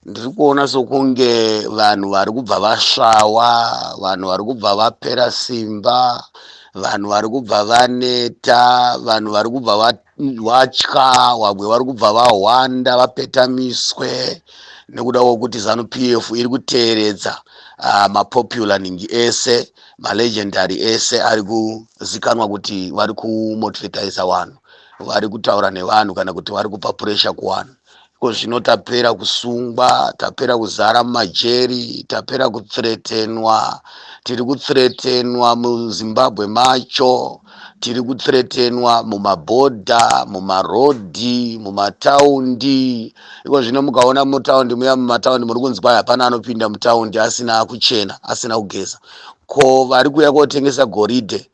Ndiri kuona sokunge vanhu vari kubva vasvawa, vanhu vari kubva vapera simba, vanhu vari kubva vaneta, vanhu vari kubva vatya, vamwe vari kubva vahwanda, vapeta miswe nekuda kwokuti Zanu PF iri kuteeredza mapopular ningi ese, malegendary ese ari kuzikanwa kuti vari kumotivataisa vanhu, vari kutaura nevanhu kana kuti vari kupa pressure kuvanhu. Iko zvino tapera kusungwa, tapera kuzara mumajeri, tapera kuthreatenwa, tiri kuthreatenwa muZimbabwe macho, tiri kuthreatenwa mumabhodha, mumarodhi, mumataundi. Iko zvino mukaona mutaundi muya, mumataundi muri kunzi kwai hapana anopinda mutaundi asina kuchena, asina kugeza. Ko vari kuuya kotengesa goridhe,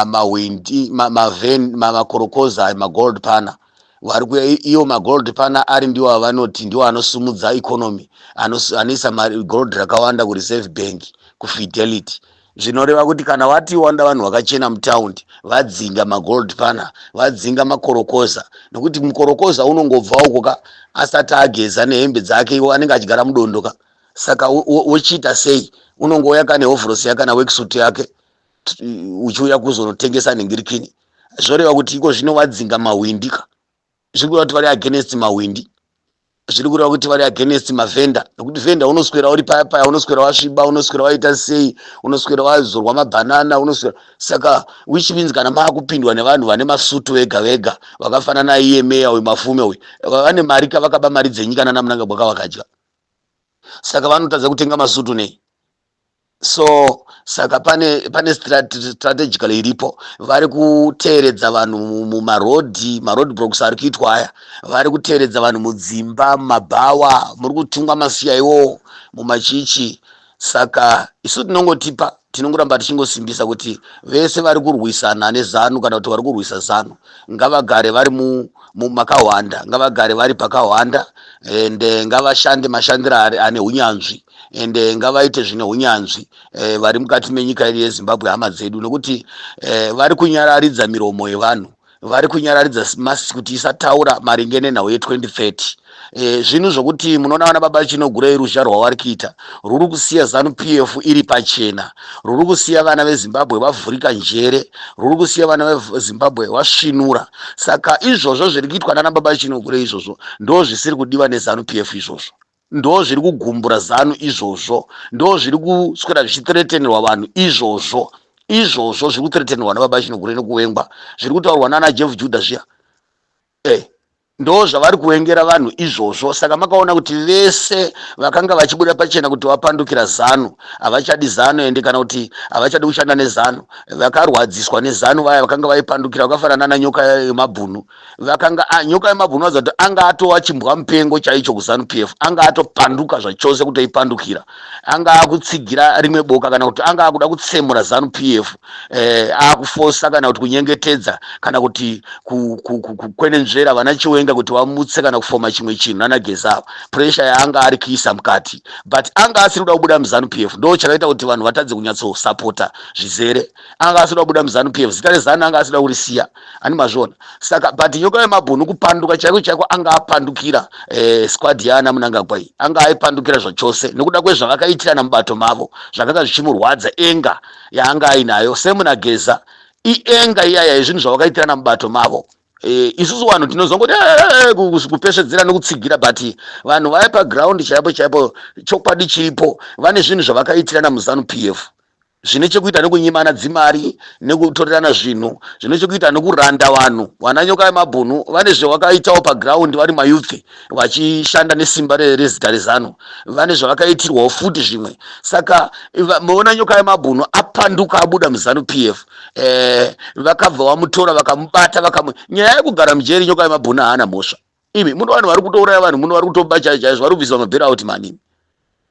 mahwindi, maven, makorokoza, magold pana vari kuuya iwo magold pana ari ndiwo avanoti ndiwo anosumudza economy, anoisa mari gold rakawanda kuReserve Bank, kuFidelity. Zvinoreva kuti kana wati wanda vanhu vakachena mutaundi, vadzinga magold pana, vadzinga makorokoza, nekuti mukorokoza unongobva uko ka asati ageza nehembe dzake, iwo anenge achigara mudondo ka. Saka wochiita sei? Unongouya kane hovhorosi yake kana worksuit yake, uchiuya kuzonotengesa nhingirikini. Zvoreva kuti iko zvino vadzinga mahwindi ka. Zviri kureva kuti vari against mahwindi, zviri kureva kuti vari against mavhenda, nekuti vhenda unoswera uri paya paya, unoswera wasviba, unoswera waita sei, unoswera wazorwa mabhanana, unoswera. Saka which means kana maakupindwa nevanhu vane masutu vega vega, vakafanana iye meya uyu Mafume uyu, vane mari ka, vakaba mari dzenyika nana Mnangagwa vakadya, saka vanotadza kutenga masutu nei? So saka pane strategical iripo. Vari kuteeredza vanhu mumarodhi, maroad blocks ari kuitwa aya. Vari kuteeredza vanhu mudzimba, mumabhawa, muri kutungwa masiya iwowo, mumachichi. Saka isu tinongotipa, tinongoramba tichingosimbisa kuti vese vari kurwisana neZANU kana kuti vari kurwisa ZANU ngavagare vari makahwanda, ngavagare vari pakahwanda, ende ngavashande mashandiro ane unyanzvi, ende ngavaite zvine unyanzvi, vari mukati menyika yedu yeZimbabwe, hama dzedu, nekuti vari kunyararidza miromo yevanhu, vari kunyararidza mass kuti isataura maringe nenhau ye2030. Zvinhu zvokuti munoona vana baba Chinogurei, ruzha rwavari kuita rwuri kusiya ZANU PF iri pachena, rwuri kusiya vana veZimbabwe vavhurika njere, rwuri kusiya vana veZimbabwe vasvinura. Saka izvozvo zviri kuitwa nana baba Chinogurei izvozvo ndo zvisiri kudiwa neZANU PF, izvozvo ndo zviri kugumbura ZANU, izvozvo ndo zviri kuswera zvichithreatenirwa vanhu izvozvo. Izvozvo zviri kuthreatenirwa nababa Chinogurei nokuvengwa zviri kutaurwa nana Jeff Judah zviya, ndo zvavari kuvengera vanhu izvozvo. Saka makaona kuti vese vakanga vachibuda pachena kuti vapandukira ZANU, havachadi ZANU, ende kana kuti havachadi kushanda neZANU, vakarwadziswa neZANU, vaya vakanga vaipandukira vakafanana naNyoka Yemabhunu. Vakanga Nyoka Yemabhunu vaziva kuti anga atova chimbwa mupengo chaicho kuZANU PF, anga atopanduka zvachose, kutoipandukira, anga akutsigira rimwe boka kana kuti anga akuda kutsemura ZANU PF, akufosa kana kuti kunyengetedza kana kuti kukwenenzvera vana Chiwenga kuti vamutse kana kufoma chimwe chinhu nanaGeza. Pressure yaanga ari kuisa mukati, but anga asiri kuda kubuda muZANU PF. Ndo chakaita kuti vanhu vatadze kunyatsosapota zvizere. Anga asiri kuda kubuda muZANU PF, zita reZANU anga asiri kuda kurisiya, ani mazviona? Saka but Nyoka Yemabhunu kupanduka chaiko chaiko, anga apandukira squad yaana Mnangagwa iyi, anga aipandukira zvachose nekuda kwezvavakaitirana mubato mavo, zvakanga zvichimurwadza. Enga yaanga ainayo semunaGeza, ienga iyaya yezvinhu zvavakaitirana mubato mavo. Isusu vanhu tinozongoti kupesvedzera nekutsigira, but vanhu vaya paground chaipo chaipo, chokwadi chiripo, vane zvinhu zvavakaitirana muZANU PF zvine chekuita nekunyimana dzimari, nekutorerana zvinhu, zvine chekuita nekuranda vanhu. Vana Nyoka Yemabhunu vane zvavakaitawo paground vari mayouth vachishanda nesimba rezita reZANU, vane zvavakaitirwawo futi zvimwe. Saka muona Nyoka Yemabhunu apanduka, abuda muZANU PF, vakabva vamutora, vakamubata, vakamu nyaya yekugara mujeri. Nyoka Yemabhunu haana mhosva. Imi muno vanhu vari kutouraya vanhu muno, vari kutoba chaizvo chaizvo, vari kubviswa mabailout money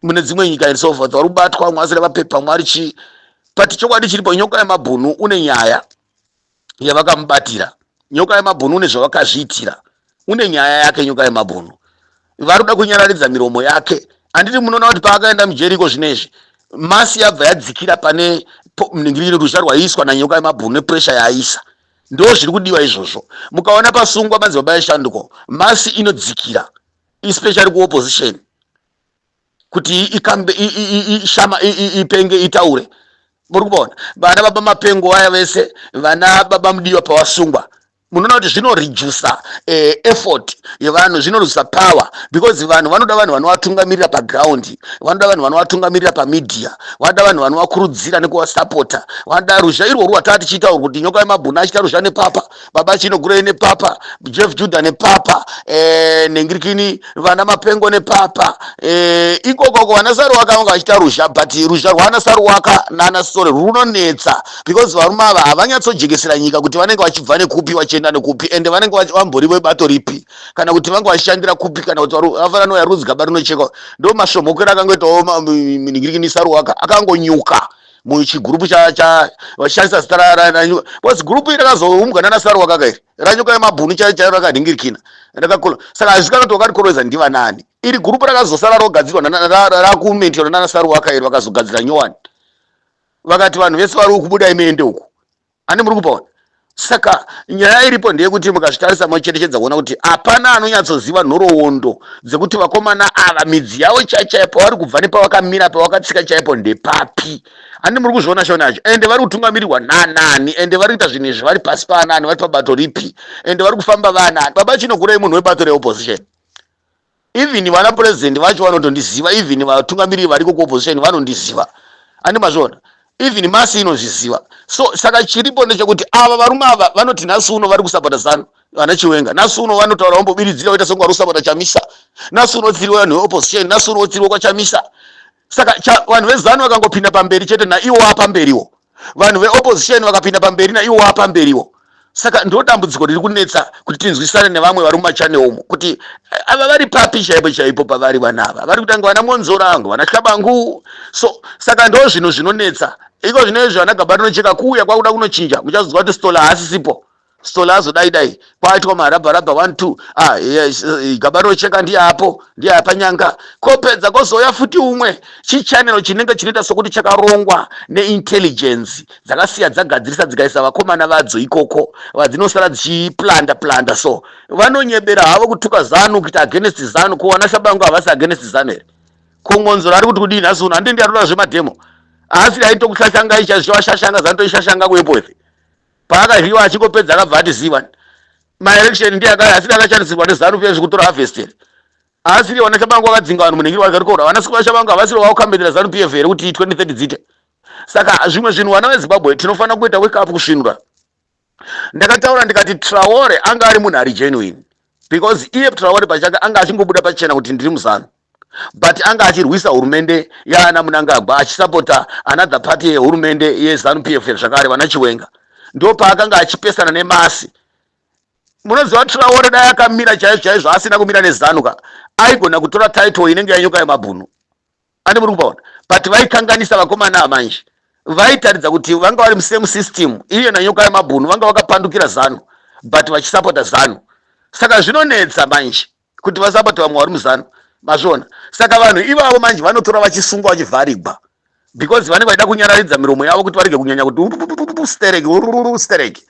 mune dzimwe nyika and so forth, vari kubatwa, vamwe vasina mapepa, vamwe vari chii, but chokwadi chiripo, Nyoka Yemabhunu une nyaya yavakamubatira. Nyoka Yemabhunu une zvavakazviitira, une nyaya yake. Nyoka Yemabhunu vari kuda kunyararidza miromo yake. Handiti munoona kuti paakaenda mujeriko zvinezvi mass yabva yadzikira pane ningiriri ruzha rwaiiswa naNyoka Yemabhunu nepressure yaaisa? Ndo zviri kudiwa izvozvo. Mukaona pasungwa madzibaba eshanduko, mass inodzikira, especially kuopposition. Kuti ikambe ishama ipenge itaure. Muri kuona vana baba Mapengo vaya vese, vana baba Mudiwa pavasungwa, munoona kuti zvinoredusa effort yevanhu, zvinoredusa power, because vanhu vanoda vanhu vanovatungamirira paground, vanoda vanhu vanovatungamirira pamedia, vanoda vanhu vanovakurudzira nekuvasapota, vanoda ruzha irworwu rwataa tichiita urwu, kuti Nyoka yemabhunu achiita ruzha nepapa, baba Chinogurei nepapa, Jeff Judah nepapa, nengirikini vana Mapengo nepapa, ikokoko vana Saruwaka vanga vachiita ruzha. But ruzha rwaana Saruwaka naana Sore runonetsa because varume ava havanyatsojekesera nyika kuti vanenge vachibva nekupi, vachienda nekupi, ende vanenge vambori vebato ripi, kana kuti vanga vachishandira kupi, kana kuti vafanira noya rudzi gaba rinochekwa. Ndo masvomhokero akangoitawo ningirikini Saruwaka, akangonyuka muchigurupu vachishandisa zita, because gurupu iri rakazoumbwa nana Saruwaka kairi raNyoka yemabhunu chaiyo chaiyo, rakanhingirikina rakakura. Saka hazvizikanwa kuti wakarikorowedza ndivanani. Iri gurupu rakazosara rogadzirwa rakumentionwa nana Saruwaka iri, vakazogadzira nyowani, vakati vanhu vese vari kubuda imeende uku. Ane muri kupaona? Saka nyaya iripo ndeyekuti mukazvitarisa mocherechedza kuona kuti hapana anonyatsoziva nhoroondo dzekuti vakomana ava midzi yavo chaichaipo vari kubva nepavakamira, pavakatsika chaipo ndepapi. Handi muri kuzviona shona yacho? Ende vari kutungamirirwa nanani? Ende vari kuita zvinhu izvi vari pasi paanani? Vari pabato ripi? Ende vari kufamba vanani? Baba Chinogurei munhu webato reopposition. Even vana president vacho vanotondiziva, even vatungamiriri variko kuopposition vanondiziva. Andi mazviona? Even masi inozviziva. So saka chiripo ndechekuti ava varume ava vanoti nhasi uno vari kusapota ZANU, vana Chiwenga. Nhasi uno vanotaura vambobiridzira, vaita songe vari kusapota Chamisa. Nhasi uno tsiriwe vanhu veopposition, nhasi uno tsiriwe kwaChamisa. Saka vanhu veZANU vakangopinda pamberi chete, naiwo wapamberiwo. Vanhu veopposition vakapinda pamberi, naiwo wapamberiwo. Saka ndo dambudziko riri kunetsa kuti tinzwisane nevamwe vari mumachannel umo kuti ava vari papi chaipo chaipo pavari. Vanava vari kutanga vana Monzorangu, vana Hlabangu. So saka ndo zvinhu zvinonetsa iko zvino izvi. Vana Gaba rinocheka kuuya kwakuda kunochinja, muchazonzwa kuti Stola haasisipo, Stola azodai dai kwaitwa marabharabha 1 2. Ah, yes, Gaba rinocheka ndiye apo, ndiye apanyanga kopedza kozouya futi umwe chichanel chinenge chinoita sokuti chakarongwa neintelligence dzakasiya dzagadzirisa, dzikaisa vakomana vadzo ikoko vadzinosara dzichiplanda planda. So vanonyebera havo kutuka ZANU, kuita against ZANU. Kuwana Shabangu havasi against ZANU here? Kongonzoro ari kuti kudii nhasi uno? Handindi aroda zvemadhemo, haasi aitokushashanga icha zvichivashashanga ZANU toishashanga kuEpworth. Paakadyiwa achingopedza akabva ati ziva maelection ndiye asiri akashandisirwa neZANU PF zvekutora harvest here? Haasiri vana Shabangu vakadzinga vanhu munhingiri vakarikora? Vana Shabangu havasiri vakukambenera ZANU PF here kuti 2030 dziite? Saka zvimwe zvinhu, vana veZimbabwe, tinofanira kuita wake up, kusvinura. Ndakataura ndikati Traore anga ari munhu ari genuine, because iye Traore pachake anga achingobuda pachena kuti ndiri muZANU, but anga achirwisa hurumende yaana Munangagwa, achisapota another party yehurumende yeZANU PF zvakare, vana Chiwenga. Ndo paakanga achipesana nemasi. Munoziva, Traore dai akamira chaizvo chaizvo asina kumira neZANU ka, aigona kutora title inenge yaNyoka yemabhunu. Andi muri kupaona? But vaikanganisa vakomana manje, vaitaridza kuti vanga vari musame system. Iye naNyoka yemabhunu vanga vakapandukira ZANU but vachisapota ZANU. Saka zvinonetsa manje kuti vasapota vamwe vari muZANU. Mazviona? Saka vanhu ivavo manje vanotora vachisungwa, vachivharigwa, because vanenge vachida kunyararidza miromo yavo kuti varege kunyanya kuti stereki stereki.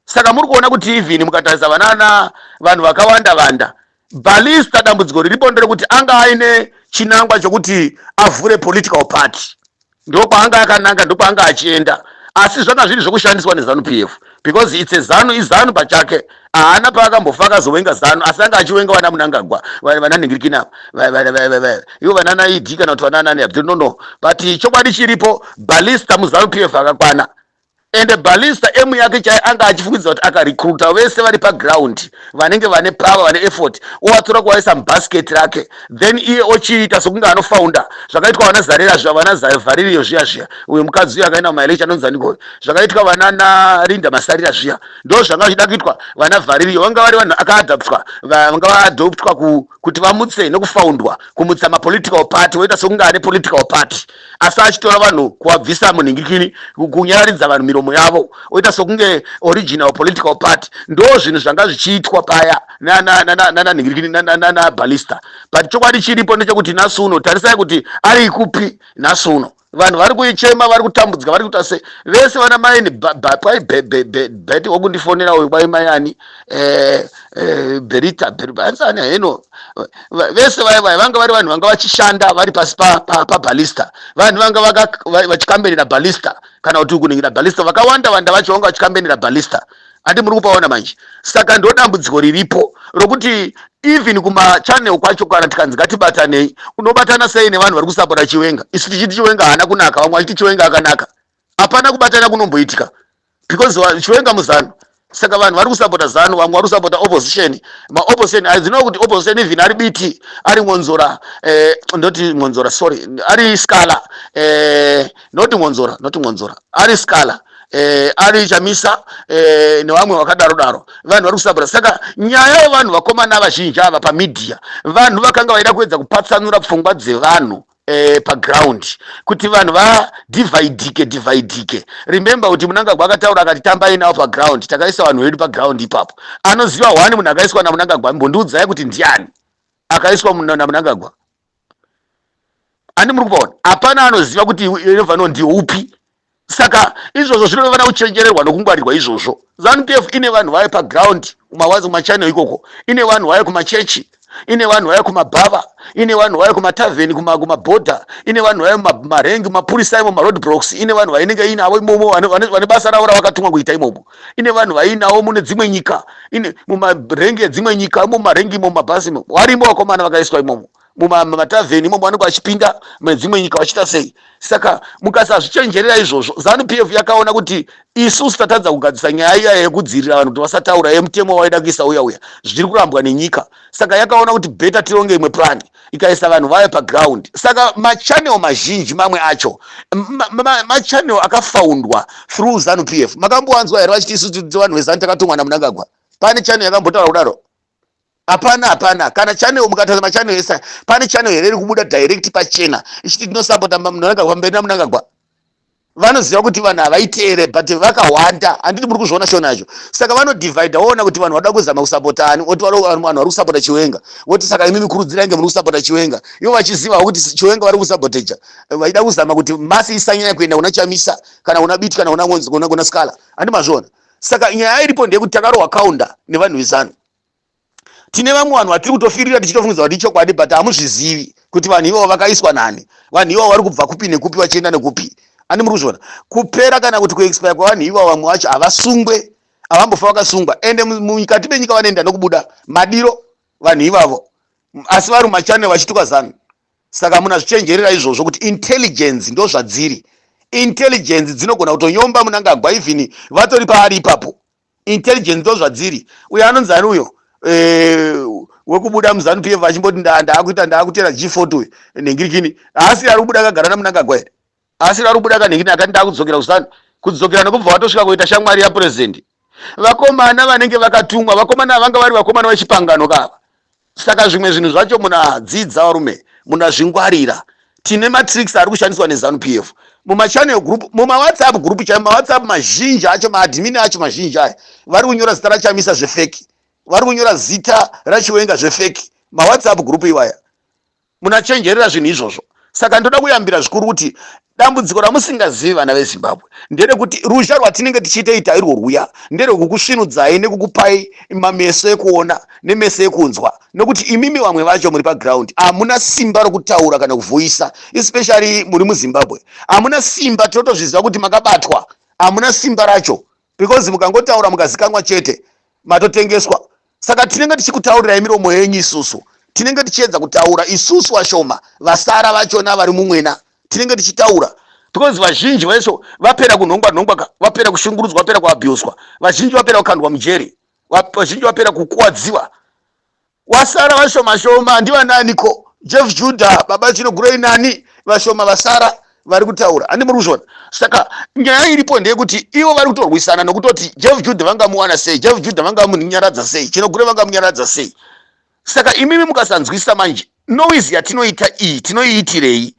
Saka muri kuona kuti even mukatarisa vanana vanhu vakawanda vanda Balista, dambudziko riripo nderekuti anga aine chinangwa chokuti avhure political party. Ndokwaanga akananga, ndokwaanga achienda, asi zvanga zviri zvokushandiswa neZANU PF, because it's a ZANU, iZANU pachake. Haana paakambofa akazowenga ZANU, asi anga achiwenga vana Munangagwa, vana Ningirikina ivo, vanana ED kana kuti vananani, no. But chokwadi chiripo, Balista muZANU PF akakwana. Ende Balista emu yake chai anga achifungidza kuti akarecruita vese vari paground vanenge vane power, vane effort, ovatora kuvaisa mubasket rake, then iye ochiita sokunge anofounda zvakaitwa vana Zarira zviya, vana Vhaririyo zviya zviya, uyo mukadzi uyo akaenda mumaelection anonzi aniko, zvakaitwa vana naRinda Masarira zviya, ndo zvanga zvichida kuitwa. Vana Vhaririyo vanga vari vanhu akaadoptwa, vanga vaadoptwa kuti vamutse nekufoundwa, kumutsa mapolitical party, voita sokunge ane political party, asi achitora vanhu kuvabvisa munhingikini, kunyararidza vanhu miromo yavo, oita sokunge original political party. Ndo zvinhu zvanga zvichiitwa paya nananhingirikini naBalista. But chokwadi chiripo ndechekuti nhasi uno tarisai kuti ari kupi nhasi uno. Vanhu vari kuichema, vari kutambudzika, vari kuita sei. Vese vana maini kwai Beti wokundifonera uyu, kwai mayani Berita ansani heno, vese vaya vaya vanga vari vanhu vanga vachishanda vari pasi paBalista, vanhu vanga vachikambenera Balista kana kuti kuningira Balista. Vakawanda vanda vacho vanga vachikambenera Balista, handi muri kupaona manje? Saka ndo dambudziko riripo rokuti even kumachannel kwacho, kana tikanzi ngatibatanei, unobatana sei nevanhu vari kusapota Chiwenga? Isu tichiti Chiwenga haana kunaka, vamwe vachiti Chiwenga akanaka. Hapana kubatana kunomboitika because Chiwenga muZANU. Saka vanhu vari kusapota ZANU, vamwe vari kusapota opposition. Maopposition adzinoa kuti opposition, even ari Biti, ari Mwonzora, ndoti Mwonzora, sorry, ari Scala, noti Mwonzora, noti Mwonzora, ari Scala, ari Chamisa, nevamwe vakadaro daro, vanhu vari kusapota. Saka nyaya yevanhu vakomana vazhinji ava pamedia, vanhu vakanga vaida kuedza kupatsanura pfungwa dzevanhu paground kuti vanhu vadivhaidhike dhivhaidhike. Remember kuti Munangagwa akataura akati, "Tambai navo paground." Takaisa vanhu vedu paground ipapo. Anoziva one munhu akaiswa naMunangagwa, mbondiudzai kuti ndiani akaiswa naMunangagwa, handi muri kupaona? Hapana anoziva kuti evano ndiupi. Saka izvozvo zvinofanira kuchenjererwa nokungwarirwa izvozvo. ZANU PF ine vanhu vayo paground, kumawazi, kumachannel ikoko, ine vanhu vayo kumachechi, ine vanhu vayo kumabhava, ine vanhu vayo kumatavheni, kumabhodha, ine vanhu vayo marengi, mapurisa imo, maroad blocks, ine vanhu vainenge inavo imomo vane basa ravo ravakatumwa kuita imomo. Ine vanhu vainawo mune dzimwe nyika, ine mumarengi edzimwe nyika imo, mumarengi imo, mumabhasi imo, varimo vakomana vakaiswa imomo, mumatavheni imomo, vanenge vachipinda mune dzimwe nyika vachiita sei. Saka mukasazvichenjerera izvozvo, ZANU PF yakaona kuti isusu tatadza kugadzisa nyaya iya yekudzirira vanhu kuti vasataura, yemutemo waida kuisa uya uya, zviri kurambwa nenyika. Saka yakaona kuti better tironge imwe plan, ikaisa vanhu vayo paground. Saka machannel mazhinji mamwe acho machannel akafoundwa through ZANU PF. Makambowanzwa here vachiti, "Isusu vanhu veZANU takatumwa naMunangagwa"? Pane channel yakambotaura kudaro? Hapana, hapana kana channel. Mukatarisa machannel ese, pane channel here iri kubuda direct pachena ichiti tinosapota Munangagwa, pamberi naMunangagwa? Vanoziva kuti vanhu havaiteere, but vakawanda, handiti muri kuzviona shona yacho? Saka vanodivhaidha, woona kuti vanhu vada kuzama kusapota ani, oti vanhu vari kusapota Chiwenga, voti, "Saka imimi kurudzirai nge muri kusapota Chiwenga." Ivo vachizivawo kuti Chiwenga vari kusapoteja, vaida kuzama kuti mass isanyanya kuenda kuna Chamisa kana kuna Biti kana kuna Ngonzi, kuna Scala, handi mazviona? Saka nyaya iripo ndeyekuti takarohwa kaunda nevanhu veZANU. Tine vamwe vanhu vatiri kutofirira tichitofungidza kuti ichokwadi, but hamuzvizivi kuti vanhu ivavo vakaiswa nani, vanhu ivavo vari kubva kupi nekupi, vachienda nekupi, ani muri kuzviona? Kupera kana kuti kuexpire kwavanhu ivavo, vamwe vacho havasungwe, havambofa vakasungwa. Ende mukati menyika vanoenda nokubuda madiro vanhu ivavo, asi vari mumachannel vachituka ZANU. Saka munazvichenjerera izvozvo kuti intelligence ndo zvadziri. Intelligence dzinogona kutonyomba Munangagwa even vatori paari ipapo. Intelligence ndo zvadziri. Uyo anonzi ani uyo, wekubuda muZANU PF achimboti ndaakuita, ndaakutera G40 uyu nhingirikini, haasi ari kubuda akagara naMunangagwa here? Asi ari kubuda kanhingini akati ndakudzokera kuZANU, kudzokera nokubva watosvika kuita shamwari yapurezidendi. Vakomana vanenge vakatumwa, vakomana vanga vari vakomana vechipangano kava. Saka zvimwe zvinhu zvacho munadzidza, varume, munazvingwarira. Tine matricks ari kushandiswa neZANU PF mumachannel group, mumawhatsapp group chaivo. Mawhatsapp mazhinji acho, maadmin acho mazhinji aya vari kunyora zita raChamisa zvefake, vari kunyora zita raChiwenga zvefake, mawhatsapp group iwaya. Munachenjerera zvinhu izvozvo. Saka ndoda kuyambira zvikuru kuti dambudziko ramusingazivi, vana veZimbabwe, nderekuti ruzha rwatinenge tichitoita irwo rwuya nderwekukusvinudzai nekukupai mameso ekuona nemeso ekunzwa, nekuti imimi vamwe vacho muri paground hamuna simba rokutaura kana kuvhoisa, especially muri muZimbabwe hamuna simba. Tinotozviziva kuti makabatwa, hamuna simba racho, because mukangotaura mukazikanwa chete, matotengeswa. Saka tinenge tichikutaurirai miromo yenyu. Isusu tinenge tichiedza kutaura isusu vashoma vasara vachona vari mumwena, tinenge tichitaura because vazhinji vacho vapera kunhongwa nhongwa ka, vapera kushungurudzwa, vapera kuabhuswa, vazhinji vapera kukandwa mujeri, vazhinji vapera kukuwadziwa. Wasara vashoma shoma ndivananiko? Jeff Judah, baba Chinogurei, nani, vashoma vasara vari kutaura, handi muri kuzviona? Saka nyaya iripo ndeyekuti ivo vari kutorwisana nokutoti Jeff Judah vangamuwana sei, Jeff Judah vangamunyaradza sei, Chinogurei vangamunyaradza sei. Saka imimi mukasanzwisisa manje noise yatinoita iyi, tinoiitirei?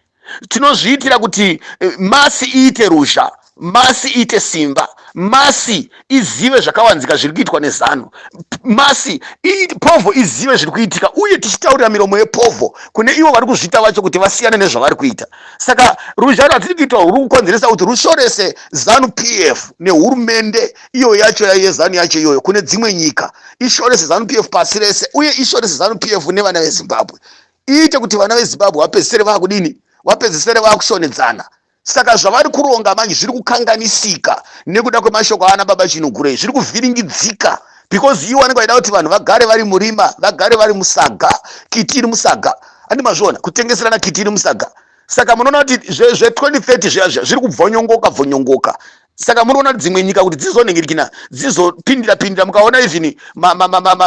Tinozviitira kuti mass iite ruzha, mass iite simba. Mass izive zvakawanzika zviri kuitwa neZanu. Mass povho izive zviri kuitika, uye tichitaurira miromo yepovho kune ivo vari kuzviita vacho kuti vasiyane nezvavari kuita. Saka ruzha rwatiri kuita rwuri kukonzeresa kuti rushorese Zanu PF nehurumende iyo yacho yeZanu yacho iyoyo kune dzimwe nyika, ishorese Zanu PF pasi rese, uye ishorese Zanu PF nevana veZimbabwe, iite kuti vana veZimbabwe vapedzisere vaakudini, vapedzisere vaakushonedzana. Saka zvavari kuronga manje zviri kukanganisika nekuda kwemashoko aana baba Chinogurei, zviri kuvhiringidzika because iwo anenge vachida kuti vanhu vagare vari murima, vagare vari musaga, kiti iri musaga. Andi mazviona kutengeserana kiti iri musaga. Saka munoona kuti zve 2030 zviya zviya zviri kubvonyongoka bvonyongoka. Saka munoona dzimwe nyika kuti dzizonhingirikina, dzizopindira pindira. Mukaona even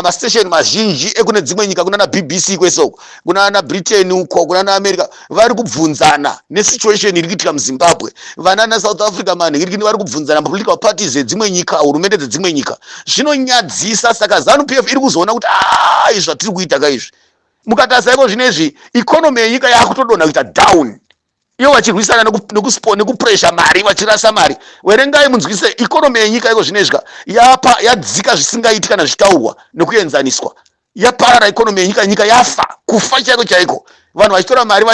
mastation mazhinji ekune dzimwe nyika, kunana BBC kwese uko, kunana Britain uko, kunana America, vari kubvunzana nesituation iri kuitika muZimbabwe. Vanana South Africa, manhingirikini, vari kubvunzana, mapolitical parties edzimwe nyika, hurumende dzedzimwe nyika. Zvinonyadzisa. Saka ZANU PF iri kuzoona kuti a izvi zvatiri kuita ka izvi, mukatarisa iko zvino izvi, economy yenyika yaakutodonha kuita down, ivo vachirwisana nekupresha mari, vachirasa mari. Verengai munzwise, economy yenyika iko zvino izvi yapa yadzika zvisingaiti kana zvichitaurwa nekuenzaniswa. Yaparara economy yenyika, nyika yafa, kufa chaiko chaiko. Vanhu vachitora mari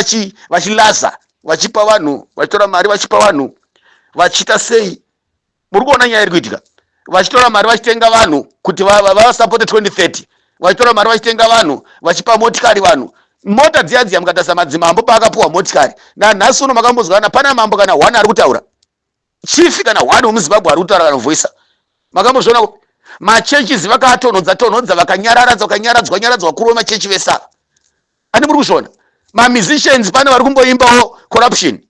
vachilaza, vachipa vanhu, vachitora mari vachipa vanhu, vachiita sei? Muri kuona nyaya iri kuitika? Vachitora mari vachitenga vanhu kuti vasapote 2030, vachitora mari vachitenga vanhu, vachipa motikari vanhu, mota dziya dziya. Mukatarisa madzimambo paakapiwa motikari, nanhasi uno makambozwana pana mambo kana one ari kutaura, chief kana one wemuZimbabwe ari kutaura kana voisa? Makambozviona? Machurches vakatonhodza tonhodza, vakanyararadza, vakanyaradzwa nyaradzwa, vakuru vemachechi vese ava. Ani muri kuzviona? Mamusicians, pane vari kumboimbawo corruption?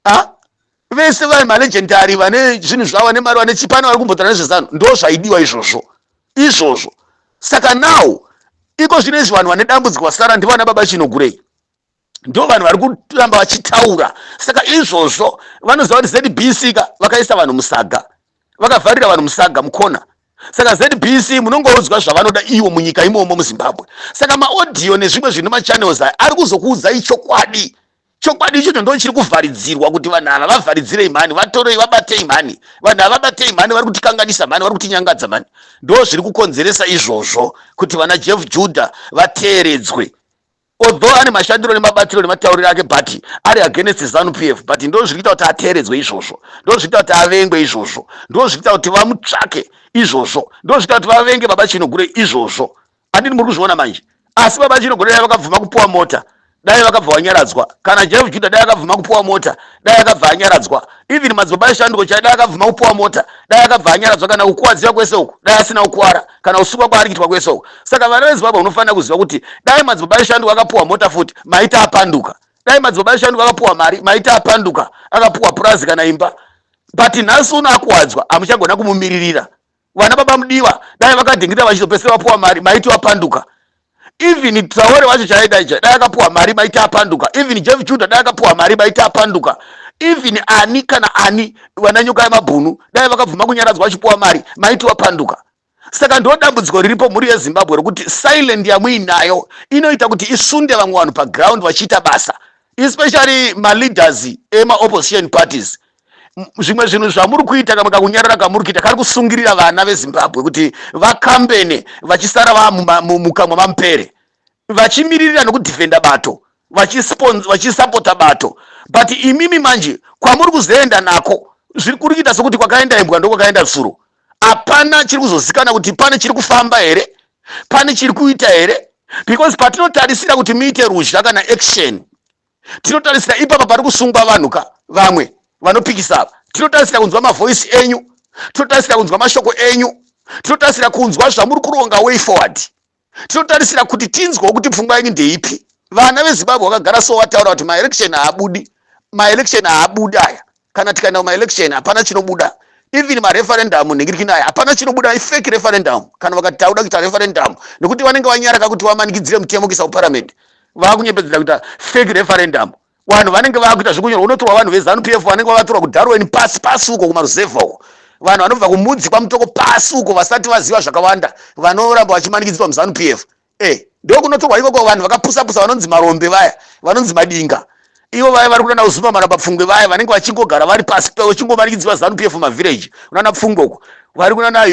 A vese vari malegendary, vane zvinhu zvavo, vane mari, vane chipano, vari kumbotaura nezveZanu. Ndo zvaidiwa izvozvo izvozvo. Saka now iko zvino izvi, vanhu vane dambudziko vasara ndivana baba Chinogurei, ndo vanhu vari kuramba vachitaura. Saka izvozvo vanoziva kuti ZBC ka vakaisa vanhu musaga, vakavharira vanhu musaga mukona. Saka ZBC munongoudzwa zvavanoda iwo munyika imomo muZimbabwe. Saka maaudio nezvimwe zvinhu, machannels aya ari kuzokuudzai chokwadi. Chokwadi ichocho ndo chiri kuvharidzirwa kuti vanhu ava vavharidzirei mhani, vatorei, vabatei mhani, vanhu ava vabatei mhani, vari kutikanganisa mhani, vari kutinyangadza mhani. Ndo zviri kukonzeresa izvozvo kuti vana Jeff Judah vateeredzwe, although ane mashandiro nemabatiro nematauriro ake, but ari against ZANU PF. But ndo zviri kuita kuti ateeredzwe izvozvo, ndo zviri kuita kuti avengwe izvozvo, ndo zviri kuita kuti vamutsvake izvozvo, ndo zviri kuita kuti vavenge baba Chinogure izvozvo. Handini muri kuzviona manje? Asi baba Chinogure dai vakabvuma kupuwa mota, dai vakabva vanyaradzwa. Kana Jeff Judah dai akabvuma kupuwa mota, dai akabva anyaradzwa. Even madzibaba eshanduko chai dai akabvuma kupuwa mota, dai akabva anyaradzwa. Kana kukuwadziwa kwese uku dai asina kukuwara, kana kusungwa kwaari kuitwa kwese uku. Saka vana veZimbabwe, unofanira kuziva kuti dai madzibaba eshanduko akapuwa mota futi, maita apanduka. Dai madzibaba eshanduko akapuwa mari, maita apanduka, akapuwa purazi kana imba. But nhasi uno akuwadzwa, hamuchagona kumumiririra. Vana baba Mudiwa dai vakadhingirira vachizopedzisira vapuwa mari, maiti vapanduka. Even Traore wacho chaida dai akapuwa mari, maiti apanduka. Even Jeff Judah dai akapuwa mari, maiti apanduka. Even ani kana ani, vana Nyoka yemabhunu dai vakabvuma kunyaradzwa vachipuwa mari, maiti wapanduka. Saka ndo dambudziko riripo, mhuri yeZimbabwe, rokuti silent yamuinayo inoita kuti isunde vamwe vanhu paground vachiita basa, especially maleaders emaopposition parties. Zvimwe zvinhu zvamuri kuita, kamwe kakunyarara kamuri kuita kari kusungirira vana veZimbabwe kuti vakambene vachisara vamukamwa mamupere, vachimiririra nokudhifenda bato, vachisapota bato. But imimi manje kwamuri kuzoenda nako zviri kuri kuita sokuti kwakaenda imbwa ndokwakaenda tsuro. Hapana chiri kuzozikana kuti pane chiri kufamba here, pane chiri kuita here, because patinotarisira kuti muite ruzha kana action, tinotarisira ipapa pari kusungwa vanhu ka, vamwe vanopikisa ava. Tinotarisira kunzwa mavoice enyu, tinotarisira kunzwa mashoko enyu, tinotarisira kunzwa zvamuri kuronga, way forward. Tinotarisira kuti tinzwawo kuti pfungwa yenyu ndeipi. Vana veZimbabwe vakagara so vataura kuti maelection haabudi, maelection haabudi aya. Kana tikaenda kumaelection hapana chinobuda. Even mareferendum nhingirikini aya, hapana chinobuda, ifake referendum. Kana vakati tauda kuita referendum, nekuti vanenge vanyaraka kuti vamanikidzire mutemo kuisa kuparamendi, vakunyepedzera kuita fake referendum. Vanhu vanenge vakuita zvekunyorwa, unotorwa vanhu veZANU PF vanenge vavatorwa kuDarwin pasi pasi uko, kumaruzevha uko, vanhu vanobva kumudzi kwaMutoko pasi uko, vasati vaziva zvakawanda, vanoramba vachimanikidzirwa muZANU PF. E ndokunotorwa ikoko vanhu vakapusa pusa, vanonzi marombe vaya, vanonzi madinga. Ivo vaya vari kunana Uzumba Maramba Pfungwe vaya vanenge vachingogara vari pasi vachingomanikidziwa ZANU PF mavillage kunana Pfungwe uko, vari kunana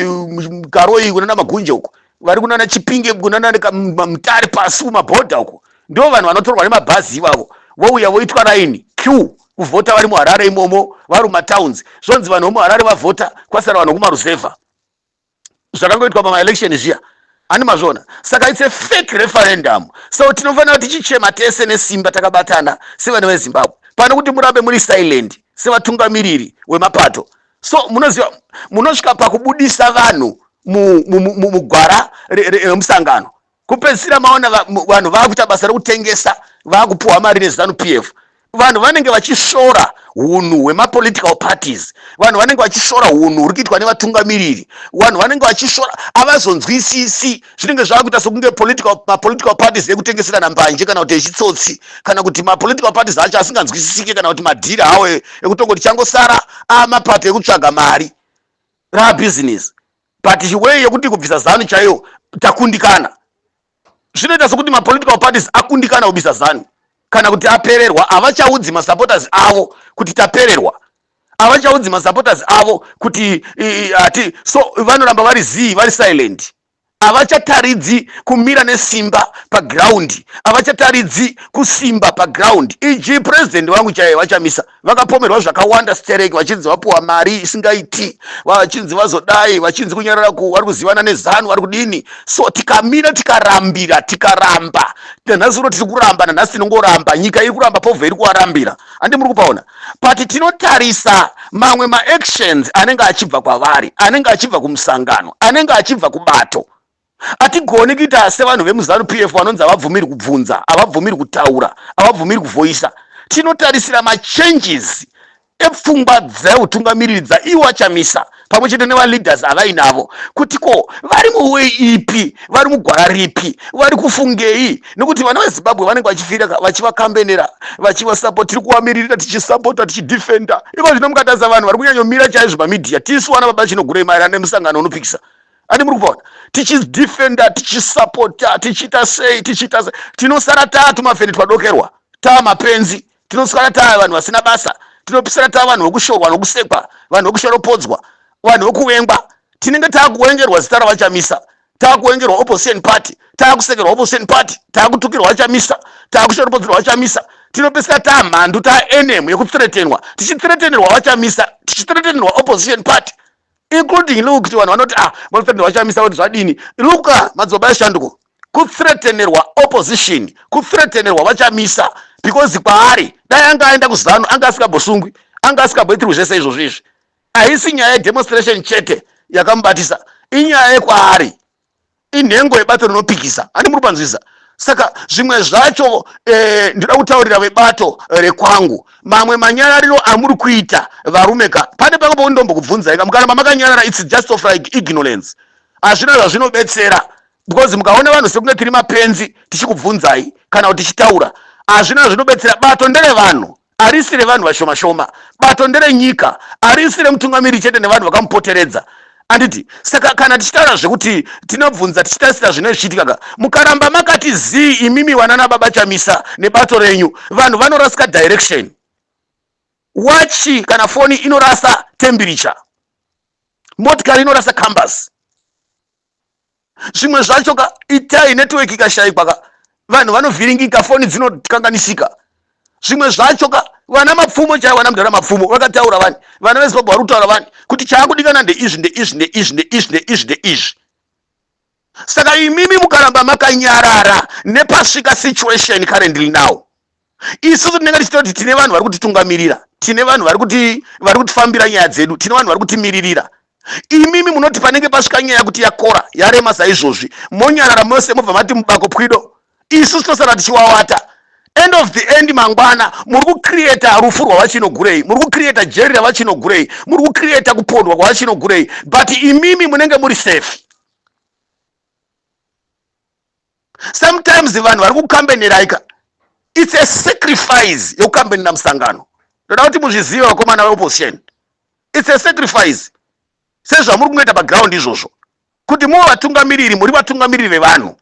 Karoi, kunana Magunje uko, vari kunana Chipinge, kunana Mutare pasi kumabhodha uko, ndo vanhu vanotorwa nemabhazi ivavo, vouya voitwa raini q kuvhota vari muHarare imomo, vari mumatowns. Zvonzi vanhu vemuHarare vavhota, kwasara vanhu vekumaruzevha. Zvakangoitwa pamaelection zviya, ani mazviona? Saka it's a fake referendum. So tinofanira kuti tichichema tese nesimba, takabatana sevana veZimbabwe, pane kuti murambe muri silent sevatungamiriri wemapato. So munoziva, munosvika pakubudisa vanhu mugwara remusangano, kupedzisira maona vanhu vaakuita basa rekutengesa, vaakupuhwa mari neZANU PF. Vanhu vanenge vachisvora unhu hwemapolitical parties, vanhu vanenge vachisvora unhu huri kuitwa nevatungamiriri, vanhu vanenge vachisvora, havazonzwisisi. Zvinenge zvaakuita sekunge mapolitical parties ekutengeserana mbanje, kana kuti echitsotsi, kana kuti mapolitical parties acho asinganzwisisike, kana kuti madhiri awo ekutongoti changosara amapato ekutsvaga mari, rabusiness. But chiwei yekuti kubvisa ZANU chaiyo takundikana. Zvinoita sekuti mapolitical parties akundikana kubvisa ZANU, kana kuti apererwa. Havachaudzi masupporters avo kuti tapererwa, havachaudzi masupporters avo kuti ati. So vanoramba vari zii, vari silent, havachataridzi kumira nesimba paground, havachataridzi kusimba paground. E.g. president vangu chaiye, vaChamisa, vakapomerwa zvakawanda stereki, vachinzi vapuwa mari isingaiti, vachinzi vazodai, vachinzi kunyarara, vari kuzivana neZANU, vari kudini. So tikamira, tikarambira, tikaramba. Nanhasi uno tiri kuramba, nanhasi tinongoramba. Nyika iri kuramba, povho iri kuvarambira, handi muri kupaona? But tinotarisa mamwe maactions anenge achibva kwavari, anenge achibva kumusangano, anenge achibva kubato. Hatigoni kuita sevanhu vemuZANU PF vanonzi havabvumiri kubvunza, havabvumiri kutaura, havabvumiri kuvoisa. Tinotarisira machanges epfungwa dzeutungamiriri dzaiwo aChamisa pamwe chete nevaleaders avainavo, kuti ko vari muwei ipi, vari mugwara ripi, vari kufungei? Nekuti vana veZimbabwe vanenge vachifira vachivakambenera, vachivasapota, tiri kuvamiririra, tichisapota, tichidefenda. Iko zvino mukatarisa vanhu vari kunyanyomira chaizvo pamedia, tisu vana baba Chinogurei maererano nemusangano unopikisa, ani muri kupaona? Tichidefenda, tichisapota, tichiita sei, tichiita sei, tinosara taa tumafeni twadokerwa, taa mapenzi, tinosara taa vanhu vasina basa, tinopisira taa vanhu vekushorwa nokusekwa, vanhu vekushoropodzwa, vanhu vekuvengwa. Tinenge taakuwengerwa zita ravaChamisa, taakuwengerwa opposition party, taakusekerwa opposition party, taakutukirwa vaChamisa, taakushoropodzerwa vaChamisa. Tinopesera taa mhandu, taa enemy yekuthreatenwa, tichithreatenerwa vaChamisa, tichithreatenerwa opposition party, including, look, kuti vanhu vanoti, ah, vanothreatenerwa vaChamisa kuti zvadini. Luka madzibaba eshanduko, kuthreatenerwa opposition, kuthreatenerwa vaChamisa, because kwaari dai anga aenda kuZANU, anga asingambosungwi, anga asingamboitirwi zvese izvozvo. Izvi haisi nyaya yedemonstration chete yakamubatisa, inyaya yekwaari inhengo yebato rinopikisa, handi muri panzwisa? Saka zvimwe zvacho ndinoda kutaurira vebato rekwangu, mamwe manyarariro amuri kuita varume ka, pane pamwe paundombokubvunzai ka, mukaramba makanyarara, it's just of like ignorance, hazvina zvazvinobetsera, because mukaona vanhu sekunge tiri mapenzi tichikubvunzai kana kuti tichitaura, hazvina zvinobetsera. Bato nderevanhu, harisi revanhu vashoma shoma. Bato nderenyika, harisi remutungamiri chete nevanhu vakamupoteredza, anditi? Saka kana tichitaura zvekuti tinobvunza tichitarisira zvinenge zvichiitika ka, mukaramba makati zii imimi vanana baba Chamisa nebato renyu, vanhu vanorasika direction. Wachi kana foni inorasa temperature, motikari inorasa compass. Zvimwe zvacho ka, itai network ikashayikwa ka, vanhu vanovhiringika, foni dzinokanganisika. Zvimwe zvacho ka, vana Mapfumo chaivo, vana mudhara Mapfumo vakataura vani, vana veZimbabwe vari kutaura vani kuti chaakudikana ndeizvi, ndeizvi, ndeizvi, ndeizvi, ndeizvi, ndeizvi. Saka imimi mukaramba makanyarara nepasvika situation currently now, isusu tinenge tichitoti tine vanhu vari kutitungamirira, tine vanhu vari kutifambira nyaya dzedu, tine vanhu vari kutimiririra. Imimi munoti panenge pasvika nyaya kuti yakora, yarema saizvozvi, monyarara mose, mobva mati mubako pwido. Isu tinosara tichiwawata. End of the end, mangwana muri kucreata rufu rwavaChinogurei, muri kucreata jeri ravaChinogurei, muri kucreata kupondwa kwavaChinogurei, but imimi munenge muri safe. Sometimes vanhu vari kukambeneraika, it's a sacrifice yekukambenera musangano. Ndoda kuti muzvizive, vakomana veopposition, it's a sacrifice sezvamuri kungoita paground izvozvo, kuti muve vatungamiriri. Muri vatungamiriri vevanhu.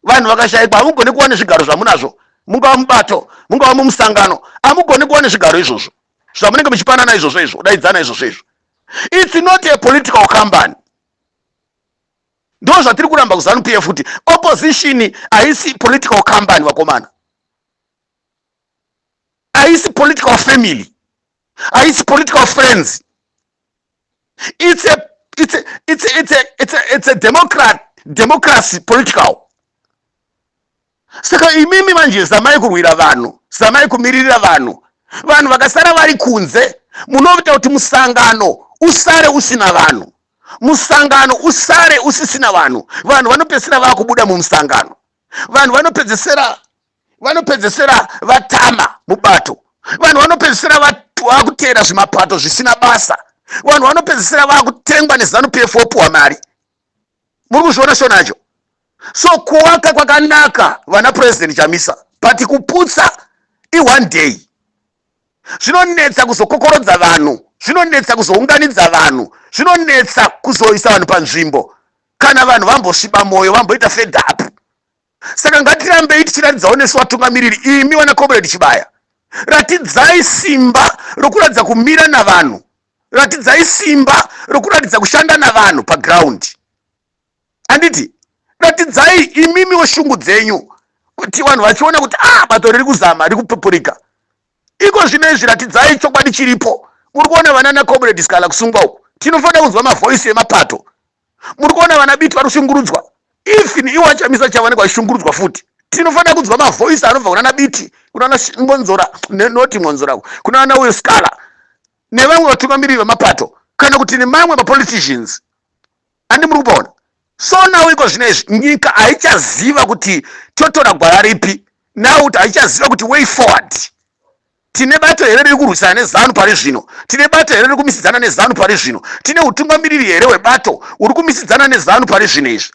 Vanhu vakashayikwa, hamugoni kuva nezvigaro zvamunazvo. Mungava mubato, mungava mumusangano, hamugoni kuva nezvigaro izvozvo zvamunenge muchipanana izvozvo izvo, kudaidzana izvozvo izvo. It's not a political company. Ndo zvatiri kuramba kuZANU PF, kuti opposition haisi political company, vakomana, haisi political family, haisi political friends. It's a democracy political. Saka imimi manje zamai kurwira vanhu, zamai kumiririra vanhu. Vanhu vakasara vari kunze, munoita kuti musangano usare usina vanhu, musangano usare usisina vanhu. Vanhu vanopedzisira vakubuda mumusangano, vanhu vanopedzisira vatama mubato, vanhu vanopedzisira vakuteera zvimapato zvisina basa, vanhu vanopedzisira vakutengwa neZANU PF, vopuwa mari. Muri kuzviona shonacho? So kuwaka kwakanaka, vana President Chamisa, but kuputsa ione day. Zvinonetsa kuzokokorodza vanhu, zvinonetsa kuzounganidza vanhu, zvinonetsa kuzoisa vanhu panzvimbo kana vanhu vambosviba mwoyo, vamboita fed up. Saka ngatirambei tichiratidzawo nesu vatungamiriri. Imi vana Comrade Chibaya, ratidzai simba rokuratidza kumira navanhu, ratidzai simba rokuratidza kushanda navanhu paground, handiti? Ratidzai imimiwo shungu dzenyu, kuti vanhu vachiona kuti a ah, bato riri kuzama, riri kupupurika iko zvino izvi. Ratidzai chokwadi chiripo. Muri kuona vana naComrade Sikhala kusungwa uku, tinofanira kunzwa mavoice emapato. Muri kuona vana Biti vari kushungurudzwa, even iwo aChamisa chavanenge vachishungurudzwa futi. Tinofanira kunzwa mavoice anobva kuna naBiti, kuna naMwonzora, noti Mwonzora, kuna ana uyo Sikhala nevamwe vatungamiriri vemapato, kana kuti nemamwe mapoliticians, handi muri kupaona? So now iko zvino izvi nyika haichaziva kuti totora gwara ripi now, kuti haichaziva kuti way forward. Tine bato here riri kurwisana neZANU pari zvino? Tine bato here riri kumisidzana neZANU pari zvino? Tine utungamiriri here hwebato uri kumisidzana neZANU pari zvino izvi?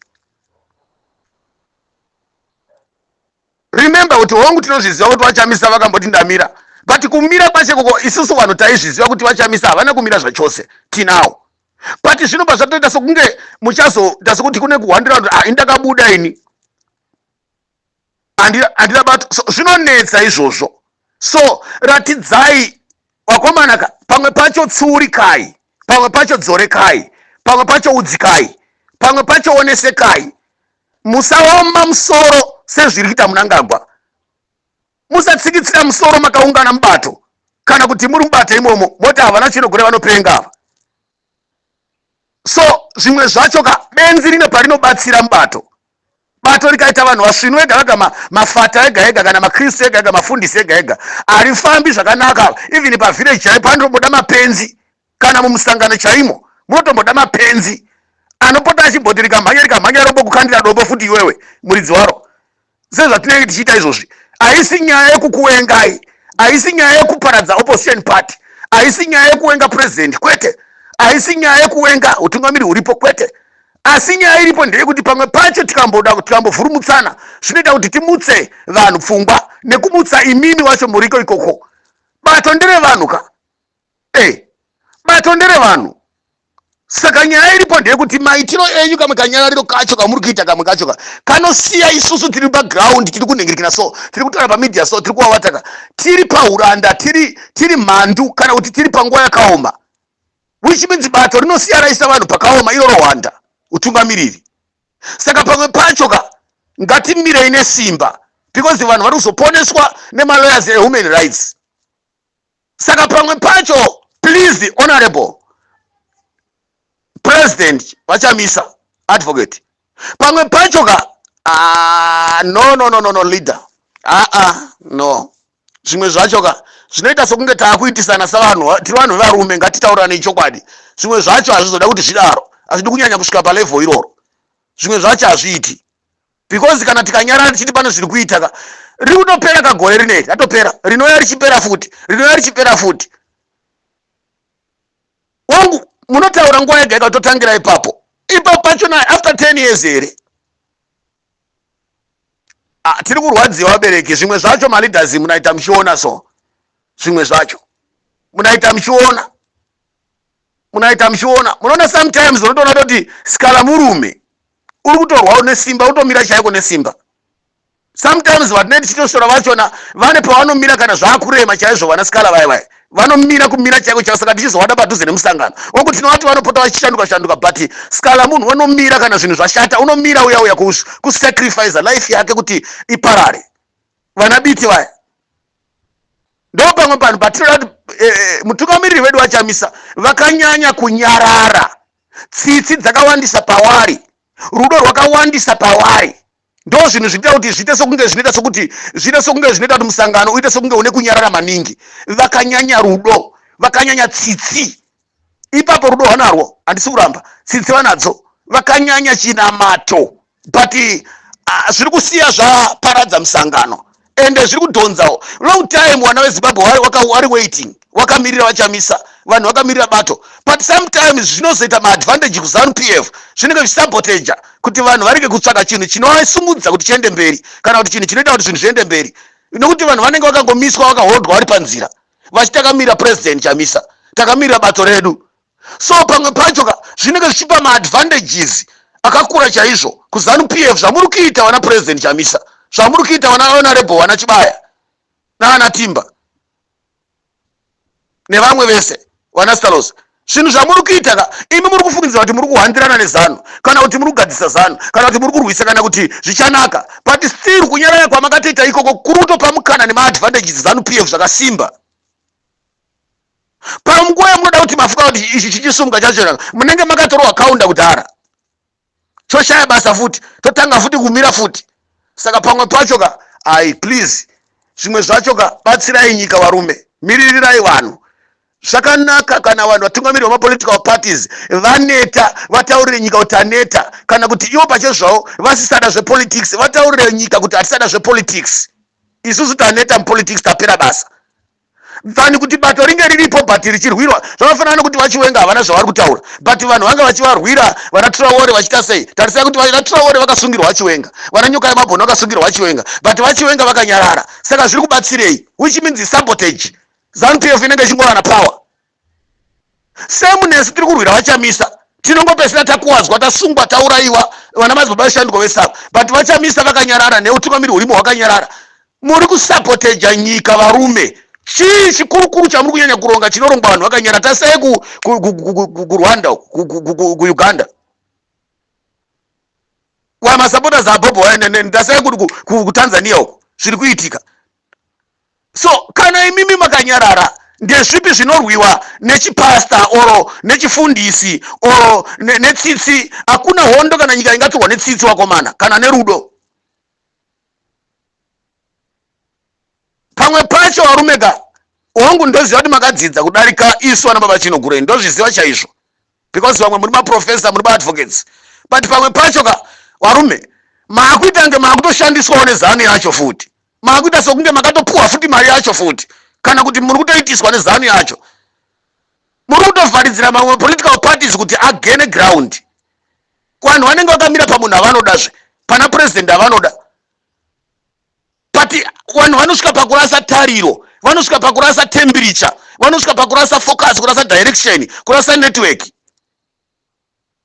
Remember kuti hongu, tinozviziva kuti vaChamisa vakamboti ndamira, but kumira kwacho koko isusu vanhu taizviziva kuti vaChamisa havana kumira zvachose, tinawo. But zvinobva zvatoita sokunge muchazoita sekuti kune kuhwandira kuti ah, indakabuda ini, handina bato. So zvinonetsa izvozvo. So ratidzai, vakomana ka, pamwe pacho tsiurikai, pamwe pacho dzorekai, pamwe pacho udzikai, pamwe pacho onesekai. Musaoma musoro sezviri kuita Munangagwa. Musatsikitsira musoro makaungana mubato, kana kuti muri mubato imomo moti havana chinogore, vanopenga ava. So zvimwe zvacho ka, benzi rine parinobatsira mubato. Bato rikaita vanhu vasvinu ega vega, mafata ega ega, kana makristu ega ega, mafundisi ega ega, harifambi zvakanaka. Even pavillage chaipo panotomboda mapenzi, kana mumusangano chaimo munotomboda mapenzi anopota achimboti rikamhanya rikamhanya rombo kukandira dombo futi iwewe muridzi waro, sezvatinenge tichiita izvozvi. Haisi nyaya yekukuvengai, haisi nyaya yekuparadza opposition party, haisi nyaya yekuvenga president, kwete, haisi nyaya yekuvenga utungamiri huripo, kwete. Asi nyaya iripo ndeyekuti pamwe pacho tikamboda, tikambovhurumutsana, zvinoita kuti timutse vanhu pfungwa nekumutsa imimi wacho muriko ikoko. Bato nderevanhu ka, e bato nderevanhu. Saka nyaya iripo ndeyekuti maitiro enyu, kamwe kanyarariro kacho kamuri kuita, kamwe kacho ka kanosiya isusu tiri paground, tiri kunhingirikina, so tiri kutaura pamedia, so tiri kuvavataka, tiri pauranda, tiri mhandu, kana kuti tiri panguva yakaoma, which means bato rinosiya raisa vanhu pakaoma, iro rohwanda utungamiriri. Saka pamwe pacho ka, ngatimirei nesimba, because vanhu vari kuzoponeswa nemalawyers ehuman rights. Saka pamwe pacho, please, Honorable President vaChamisa Advocate, pamwe pacho ka, ah, no, no, no, no, no, leader, aa ah, ah, no, zvimwe zvacho ka zvinoita sokunge taakuitisana savanhu tiri vanhu vevarume. Ngatitauranei chokwadi, zvimwe zvacho hazvizoda kuti zvidaro, hazvidi kunyanya kusvika palevel iroro. Zvimwe zvacho hazviiti, because kana tikanyarara tichiti pane zviri kuita ka, riri kutopera kagore rineri, ratopera, rinouya richipera futi, rinouya richipera futi. Wangu, munotaura nguva yega yega, totangira ipapo ipapo pachona after 10 years here? Ah, tiri kurwadziwa, vabereki. Zvimwe zvacho maleaders munaita muchiona, so zvimwe zvacho munaita muchiona, munaita muchiona. Munoona, sometimes unotoona toti Sikhala murume uri kutorwawo nesimba, utomira chaiko nesimba. Sometimes vatinenge tichitoshora vachona vane pavanomira kana zvaakurema chaizvo. Vana Sikhala vaya vaya vanomira kumira chaiko chaiko, saka tichizowada padhuze nemusangano oku tinovati vanopota vachishanduka shanduka, but Sikhala munhu vanomira kana zvinhu zvashata, unomira uya uya kusacrifice life yake kuti iparare. Vana Biti vaya ndo pamwe panhu patinoda kuti mutungamiriri wedu vaChamisa vakanyanya kunyarara. Tsitsi dzakawandisa pawari, rudo rwakawandisa pawari, ndo zvinhu zvinoita kuti zviite sokunge zvinoita sokuti zviite sokunge zvinoita kuti musangano uite sokunge une kunyarara maningi. Vakanyanya rudo, vakanyanya tsitsi ipapo. Rudo rwanarwo, handisi kuramba, tsitsi vanadzo, vakanyanya chinamato, but zviri kusiya zvaparadza musangano ende zviri kudhonzawo long time. Vana veZimbabwe vari waiting, vakamirira vaChamisa, vanhu vakamirira bato, but sometimes zvinozoita maadvantage kuZANU PF. Zvinenge zvichisaboteja kuti vanhu varege kutsvaka chinhu chinovasumudza kuti chiende mberi, kana kuti chinhu chinoita kuti zvinhu zviende mberi, nokuti vanhu vanenge vakangomiswa, vakahodwa, vari panzira vachitakamirira President Chamisa, takamirira bato redu. So pamwe pacho ka zvinenge zvichipa maadvantages akakura chaizvo kuZANU PF. Zvamuri kuita, vana President Chamisa, zvamuri kuita, vana honorable, vana Chibaya naana Timba nevamwe vese, vana Stalos, zvinhu zvamuri kuita ka, imi muri kufungidzira kuti muri kuhandirana neZANU, kana kuti muri kugadzisa ZANU, kana kuti muri kurwisa, kana kuti zvichanaka, but still kunyarara kwamakatoita ikoko kuri kutopa mukana nemaadvantages ZANU PF zvakasimba. Panguva yamunoda kuti mafuka kuti ichi chichisumuka chacho, munenge makatorwa kaunda kudhara, choshaya basa futi, totanga futi kumira futi. Saka pamwe pacho ka, ai, please, zvimwe zvacho ka, batsirai nyika varume, miririrai vanhu zvakanaka. Kana vanhu vatungamiriri vemapolitical parties vaneta, vataurire nyika kuti taneta, kana kuti ivo pachezvavo vasisada zvepolitics, vataurire nyika kuti hatisada zvepolitics isusu, taneta mupolitics, tapera basa, than kuti bato ringe riripo but richirwirwa. Zvakafanana nekuti vaChiwenga havana zvavari kutaura, but vanhu vanga vachivarwira, vana Traore vachiita sei. Tarisai kuti vana Traore vakasungirwa vaChiwenga, vana Nyoka yemabhoni vakasungirwa vaChiwenga, but vaChiwenga vakanyarara. Saka zviri kubatsirei? Which means sabotage. ZANU PF inenge ichingowana power. Same nesu tiri kurwira vaChamisa, tinongopesera takuwadzwa, tasungwa, taurayiwa, vana madzibaba veshanduko vesava, but vaChamisa vakanyarara neutungamiri hurimo hwakanyarara. Muri kusapoteja nyika varume. Chii chikurukuru chamuri kunyanya kuronga chinorongwa vanhu vakanyara? Tasai kuRwanda, kuUganda, wamasupporters aBobo. Tasai kuTanzania uko zviri kuitika. So kana imimi makanyarara, ndezvipi zvinorwiwa nechipasta oro nechifundisi oro netsitsi? Hakuna hondo kana nyika ingatorwa netsitsi, wakomana, kana nerudo. Pamwe pacho varume ka, hongu, ndoziva kuti makadzidza kudarika isu vana baba Chinogurei, ndozviziva chaizvo, because vamwe muri maprofessor, muri maadvocates, but pamwe pacho ka varume, maakuita kunge maakutoshandiswawo neZANU yacho futi, maakuita sokunge makatopuwa futi mari yacho futi, kana kuti muri kutoitiswa neZANU yacho, muri kutovharidzira mamwe political parties kuti againe ground. Vanhu vanenge vakamira pamunhu avanodazve, pana president avanoda, but vanhu vanosvika pakurasa tariro, vanosvika pakurasa temperature, vanosvika pakurasa focus, kurasa direction, kurasa network.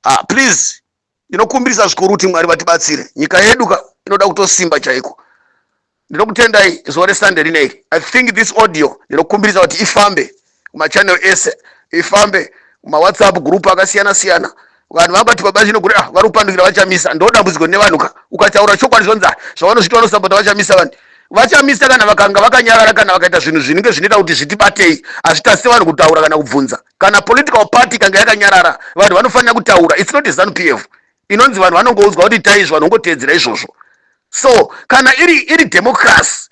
Ah, please, ndinokumbirisa zvikuru kuti Mwari vatibatsire. Nyika yedu ka inoda kutosimba chaiko. Ndinokutendai zuva reSunday rineri. I think this audio ndinokumbirisa kuti ifambe kumachannel ese, ifambe kumawhatsapp group akasiyana siyana. Vanhu vangati baba Chinogure, ah, vari kupandukira vaChamisa. Ndo dambudziko nevanhu ka, ukataura chokwadi zvonzi, ah, zvavanozviti vanosapota vaChamisa. Vanhu vaChamisa kana vakanga vakanyarara, kana vakaita zvinhu zvinenge zvinoita kuti zvitibatei, hazvitasi vanhu kutaura kana kubvunza. Kana political party kanga yakanyarara, vanhu vanofanira kutaura. It's not ZANU PF inonzi vanhu vanongoudzwa kuti itai izvo, vanhu vongotevedzera izvozvo. So kana iri democracy,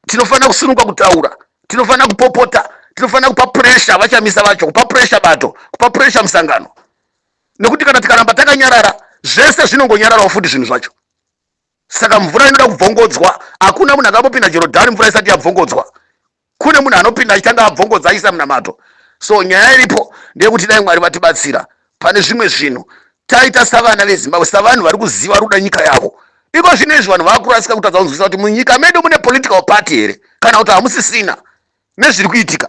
tinofanira kusununguka kutaura, tinofanira kupopota, tinofanira kupa pressure vaChamisa vacho, kupa pressure bato, kupa pressure musangano, nekuti kana tikaramba takanyarara, zvese zvinongonyararawo futi zvinhu zvacho. Saka mvura inoda kubvongodzwa. Hakuna munhu akambopinda Jorodhani mvura isati yabvongodzwa. Kune munhu anopinda achitanga abvongodza, achiisa munamato. So nyaya iripo ndeyekuti dai Mwari vatibatsira pane zvimwe zvinhu taita savana veZimbabwe, savanhu vari kuziva ruda nyika yavo. Iko zvino izvi vanhu vakurasika kutadza kunzwisisa kuti munyika medu mune political party here kana kuti hamusisina nezviri kuitika.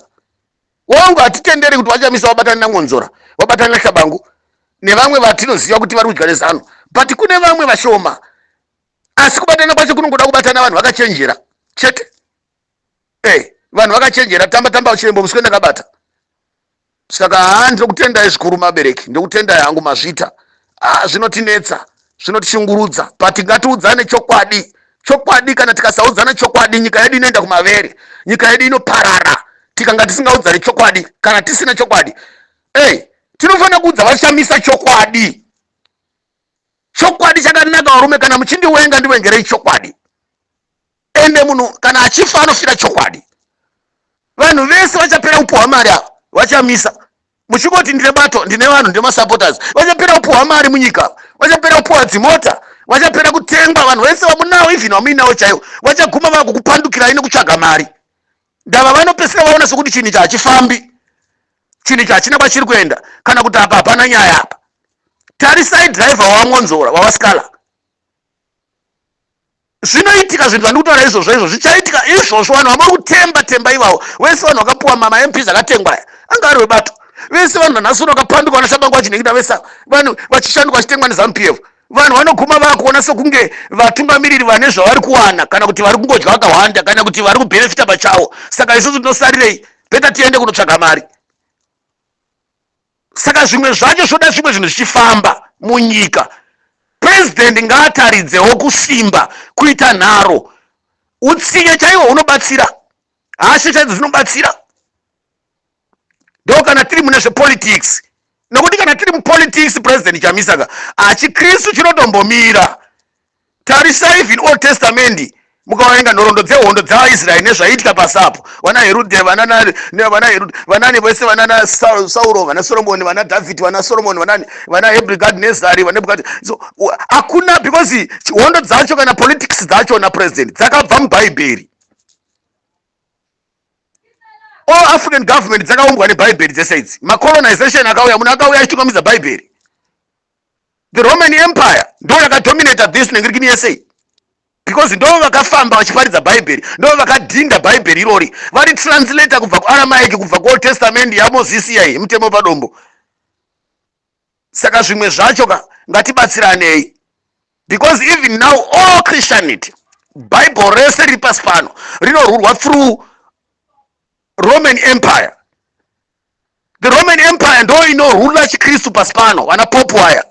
Wangu, hatitenderi kuti vaChamisa vabatane naMwonzora, vabatane naTshabangu nevamwe vatinoziva kuti vari kudya neZANU, but kune vamwe vashoma. Asi kubatana kwacho kunongoda kubatana vanhu vakachenjera chete. Vanhu vakachenjera. Tamba tamba chirembo muswe ndakabata. Saka haa, ndinokutendai zvikuru mabereki, ndokutendai hangu mazvita. Ah, zvinotinetsa, zvinotishungurudza, but ngatiudzane chokwadi. Chokwadi, kana tikasaudzana chokwadi, nyika yedu inoenda kumavere, nyika yedu inoparara tikanga tisingaudzani chokwadi. Kana tisina chokwadi, ei, tinofanira kuudza vaChamisa chokwadi. Chokwadi chakanaka, varume. Kana muchindiwenga, ndiwengerei chokwadi. Ende munhu kana achifa anofira chokwadi. Vanhu vese vachapera kupuhwa mari ava vaChamisa. Muchingoti ndine bato, ndine vanhu, ndine masupporters, vachapera kupuhwa mari munyika, vachapera kupuhwa dzimota, vachapera kutengwa. Vanhu vese vamunawo, even vamuinawo chaivo, vachaguma vakukupandukirai nekutsvaga mari. Ndava vanopesera vaona sekuti chinhu ichi hachifambi, chinhu ichi hachina kwachiri kuenda, kana kuti apa hapana nyaya apa. Tarisai driver waVaMwonzora, waVaSikhala. Zvinoitika zvinhu zvandiri kutaura izvozvo, izvo zvichaitika izvozvo. Vanhu vamuri kutemba temba ivavo vese, vanhu vakapuwa maMPs akatengwa aya, anga ari webato vese. Vanhu vanhasi uno vakapanduka, vanaTshabangu vachinhingida vese, vanhu vachishanduka vachitengwa neZANU PF. Vanhu vanoguma vakuona sekunge vatungamiriri vane zvavari kuwana, kana kuti vari kungodya vakawanda, kana kuti vari kubhenefita pachavo. Saka isusu tinosarirei? Better tiende kunotsvaga mari. Saka zvimwe zvacho zvoda zvimwe zvinhu zvichifamba munyika. Purezidendi ngaataridzewo kusimba, kuita nharo, utsinye chaiwo hunobatsira, hasha chaidzo dzinobatsira. Ndo kana tiri mune zvepolitics, nokuti kana tiri mupolitics, President Chamisa ka, hachikristu chinotombomira. Tarisai even Old Testament, mukaverenga nhoroondo dzehondo dzaVaIsraeri nezvaiitika pasapo, vana Herudhe, vana Herudhe, vanani vese, vanana Sauro, vana Soromoni, vana Dhavhidhi, vana Soromoni, vanani, vana Hebrikadnezari, vana, so hakuna, because hondo dzacho kana politics dzacho napresident dzakabva mubhaibheri. All African government dzakaumbwa nebhaibheri dzese idzi. Macolonization akauya, munhu akauya achitungamidza bhaibheri. The Roman Empire ndo yakadominata this nengirikini yese, because ndo vakafamba vachiparidza bhaibheri, ndo vakadhinda bhaibheri irori, vari translator kubva kuAramaic, kubva kuOld Testament yaMozisi yai mutemo padombo. Saka zvimwe zvacho ka, ngatibatsiranei, because even now all Christianity, Bible rese riri pasi pano rinorurwa through Roman Empire. The Roman Empire ndo inorula chikristu pasi pano. Vana popu aya,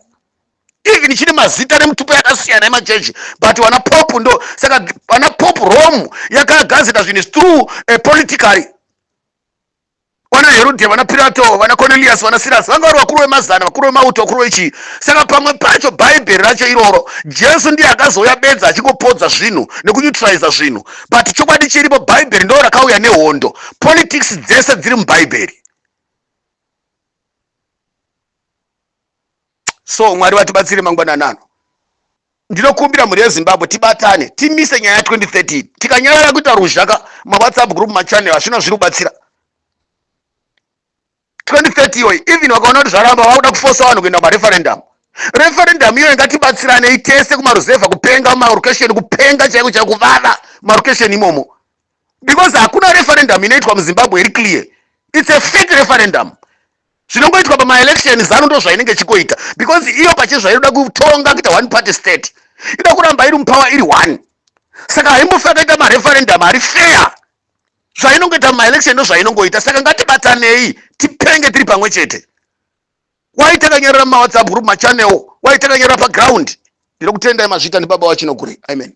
even chine mazita nemutupo yakasiyana emachechi, but vana popu ndo. Saka vana popu, Rome yakagadzira zvinhu through politically. Vana Herudhe, vana Pirato, vana Cornelius, vana Silas vanga vari vakuru vemazana, vakuru vemauto, vakuru vechii. Saka pamwe pacho bhaibheri racho iroro, Jesu ndiye akazouya bedza achingopodza zvinhu nekuneutraliza zvinhu, but chokwadi chiripo, bhaibheri ndo rakauya nehondo. Politics dzese dziri mubhaibheri. So Mwari vatibatsire mangwanani ano. Ndinokumbira mhuri yeZimbabwe tibatane, timise nyaya ya2013. Tikanyarara, kuita ruzhaka, mawhatsapp group, machannel, hazvina zviri kubatsira. 2030 iyoyi, even vakaona kuti zvaramba, vakuda kufosa vanhu kuenda kumareferendum. Referendum iyoyo, ngatibatsiranei tese kumaruzevha, kupenga mumarokesheni, kupenga chaiko chaiko, kuvava mumarokesheni imomo, because hakuna referendum inoitwa muZimbabwe iri clear. It's a fake referendum. Zvinongoitwa pamaelection, ZANU ndo zvainenge ichikoita, because iyo pachezvainoda kutonga, kuita one party state, ida kuramba iri mupower iri one. Saka haimbofi akaita mareferendum ari fair. Zvainongoita mumaelection ndo zvainongoita. Saka ngatibatanei, tipenge tiri pamwe chete. Wai takanyarara mumawhatsapp group, machannel? Wai takanyarara paground? Ndinokutendai, mazvita. Ndibaba waChinokure. Amen.